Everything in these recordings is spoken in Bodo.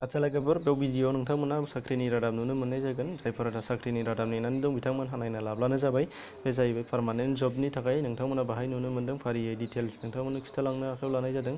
आदसा लोगोफोर बेयाव भिडिअ नोंथांमोना साख्रिनि रादाब नुनो मोननाय जागोन। जायफोरा साख्रिनि रादाब नेनानै दं बिथांमोनहा नायना लाब्लानो जाबाय। बे जाहैबाय पार्मानेन्ट जबनि थाखाय नोंथांमोना बाहाय नुनो मोन्दों फारियै डिटेल्स नोंथांमोननो खिथालांनो आखायाव लानाय जादों।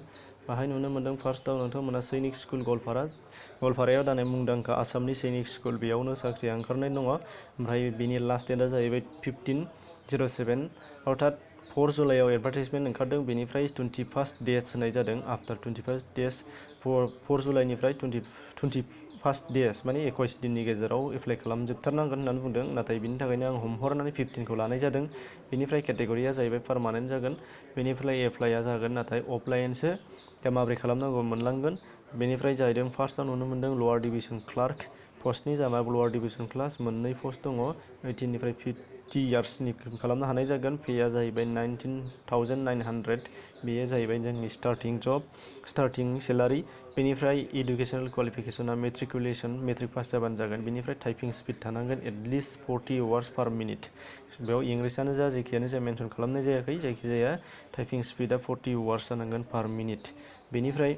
बाहाय नुनो मोन्दों फार्स्टआव नोंथांमोना सैनिक स्कुल गवालपारायाव दानाय मुंदांखा आसामनि सैनिक स्कुल बेयावनो साख्रिया ओंखारनाय दङ। ओमफ्राय बिनि लास्ट डेटआ जाहैबाय 15/07 अर्थात 4 जुलाइआव एडभार्टाइजमेन्ट ओंखारदों। बेनिफ्राय 21 डेज होनाय जादों। आफ्टार 21 डेज 4 जुलाइनिफ्राय 21 डेज माने 21 दिननि गेजेराव एप्लाइ खालामजोबथारनांगोन होननानै बुंदों। नाथाय बिनि थाखायनो आं हमहरनानै 15खौ लानाय जादों। बेनिफ्राय केटेगरिया जाहैबाय पार्मानेन्ट जागोन। बेनिफ्राय एप्लाइआ जागोन नाथाय अफलाइनसो। दा माबोरै खालामनांगौ मोनलांगोन। बेनिफ्राय जाहैदों फार्स्टआव नुनो मोन्दों लवार डिभिजन क्लार्क पस्टनि जामा लवार डिभिजन क्लास मोननै पस्ट दङ। 18निफ्राय 50 इयार्सनि खालामनो हानाय जागोन। पेआ जाहैबाय 19,900। बेयो जाहैबाय जोंनि स्टार्टिं जब स्टार्टिं सेलारि। बेनिफ्राय इडुकेसनेल क्वालिफिकेसना मेट्रिक पास जाबानो जागोन। बेनिफ्राय टाइपिं स्पिड थानांगोन एटलिस्ट 40 वार्ड्स पार मिनिट। बेयाव इंलिसानो जा जेखियानो जा मेनसन खालामनाय जायाखै। जायखिजाया टाइपिं स्पिडा 40 वार्ड्स जानांगोन पार मिनिट। बेनिफ्राय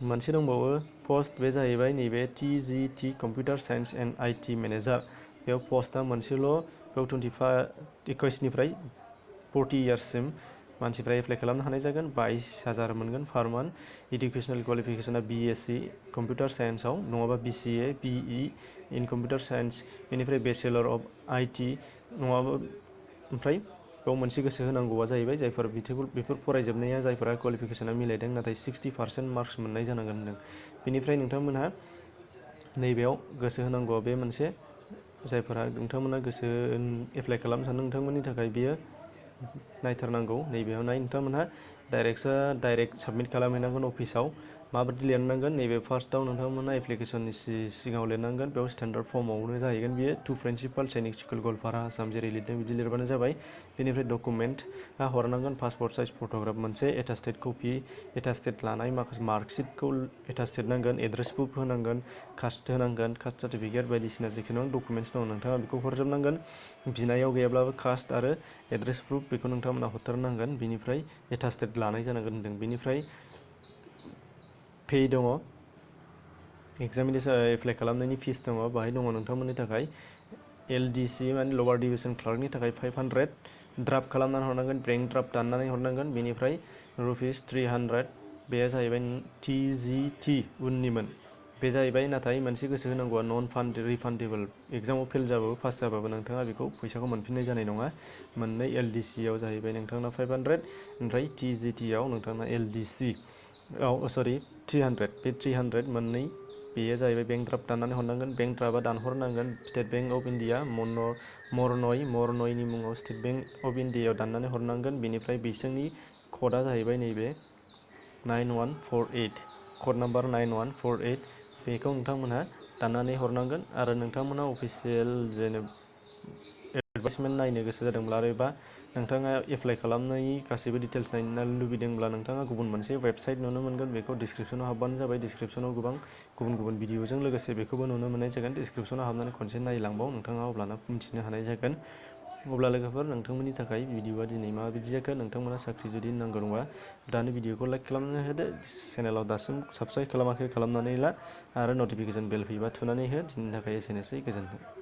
मोनसे दंबावो पस्ट बे जाहैबाय नैबे TGT computer science and IT manager. बेयाव पस्टआ मोनसेल'। बेयाव 21निफ्राय 40 इयार्ससिम मानसिफ्रा एप्लाइ खालामनो हानाय जागोन। 22,000 मोनगोन पार मान्थ। इडुकेसनेल क्वालिफिकेसना BSc कम्पिउटार साइन्सआव नङाबा BCA BE in computer science. बेनिफ्राय बेचेलर अफ IT नङाबा ओमफ्राय बेयाव मोनसे गोसो होनांगौआ जाहैबाय जायफोर बेफोर फरायजोबनाया जायफोरा क्वालिफिकेसना मिलायदों नाथाय 60% मार्कस मोननाय जानांगोन होनदों। बेनिफ्राय नोंथांमोनहा नैबेयाव गोसो होनांगौआ बे मोनसे जायफोरा नोंथांमोना गोसो एप्लाइ खालामनो सानदों नोंथांमोननि थाखाय बियो नायथारनांगौ। नैबेयाव नोंथांमोनहा डाइरेक्ट साबमिट खालामहैनांगोन अफिसाव। माबायदि लिरनांगोन नैबे फार्स्टआव नोंथांमोना एप्लिकेसननि सिगाङाव लिरनांगोन। बेयाव स्टेन्डार्ड फर्मावनो जाहैगोन बियो टु प्रिन्सिपाल सैनिक स्कुल गवालपारा आसाम जेरै लिरदों बिदि लिरबानो जाबाय। बेनिफ्राय डकुमेन्टआ हरनांगोन पासपर्ट साइज फट'ग्राफ मोनसे एटास्टेड कपि एटास्टेड लानाय माखासे मार्कशिटखौ एटास्टेड नांगोन एड्रेस प्रुफ होनांगोन कास्ट होनांगोन कास्ट सार्टिफिकेट बायदिसिना जेखुनु डकुमेन्टस दं नोंथाङा बेखौ हरजोबनांगोन। बिनायाव गैयाब्लाबो कास्ट आरो एड्रेस प्रुफ बेखौ नोंथांमोना हरथारनांगोन। बिनिफ्राय एटास्टेड लानाय जानांगोन होनदों। बेनिफ्राय पे दङ एग्जामिनेसन एप्लाइ खालामनायनि फिस दङ बाहाय दङ नोंथांमोननि थाखाय LDC माने लवार डिभिजन क्लार्कनि थाखाय 500 ड्राफ्ट खालामनानै हरनांगोन ब्लेंक ड्राफ्ट दाननानै हरनांगोन। बेनिफ्राय ₹300 बे जाहैबाय TGT उननिमोन। बे जाहैबाय नाथाय मोनसे गोसो होनांगौआ नन रिफान्डेबल। एग्जामाव फेल जाबाबो पास जाबाबो नोंथाङा बेखौ फैसाखौ मोनफिननाय जानाय नङा। मोननै LDCआव जाहैबाय नोंथांना 500 ओमफ्राय TGTआव नोंथांना LDC 300 बे 300 मोननै बेयो जाहैबाय बेंक ड्राफ्ट दाननानै हरनांगोन। बेंक ड्राफ्टआ दानहरनांगोन स्टेट बेंक अफ इन्डिया मरनयनि मुङाव स्टेट बेंक अफ इन्डियायाव दाननानै हरनांगोन। बेनिफ्राय बिसोरनि क'डआ जाहैबाय नैबे 9148 क'ड नाम्बार 9148 बेखौ नोंथांमोनहा दाननानै हरनांगोन। आरो नोंथांमोना अफिसियेल एडभार्टाइजमेन्ट नायनो गोसो जादोंब्ला आरोबा नोंथाङा एप्लाइ खालामनायनि गासैबो डिटेल्स नायनो लुबैदोंब्ला नोंथाङा गुबुन मोनसे वेबसाइट नुनो मोनगोन। बेखौ डिसक्रिपसनाव हाबबानो जाबाय। डिसक्रिपसनाव गोबां गुबुन भिडिअजों लोगोसे बेखौबो नुनो मोननाय जागोन। डिसक्रिपसनाव हाबनानै खनसे नायलांबाव नोंथाङा अब्लाना मिथिनो हानाय जागोन। अब्ला लोगोफोर नोंथांमोननि थाखाय भिडिअआ दिनै माबायदि जाखो नोंथांमोना साख्रि जुदि नांगौ दंबा दानि भिडिअखौ लाइक खालामनानै होदो। चेनेलाव दासिम साबस्क्राइब खालामाखै खालामनानै ला आरो नटिफिकेसन बेल फैबा थुनानै हो। दिनैनि थाखाय एसेनोसै गोजोन्थों।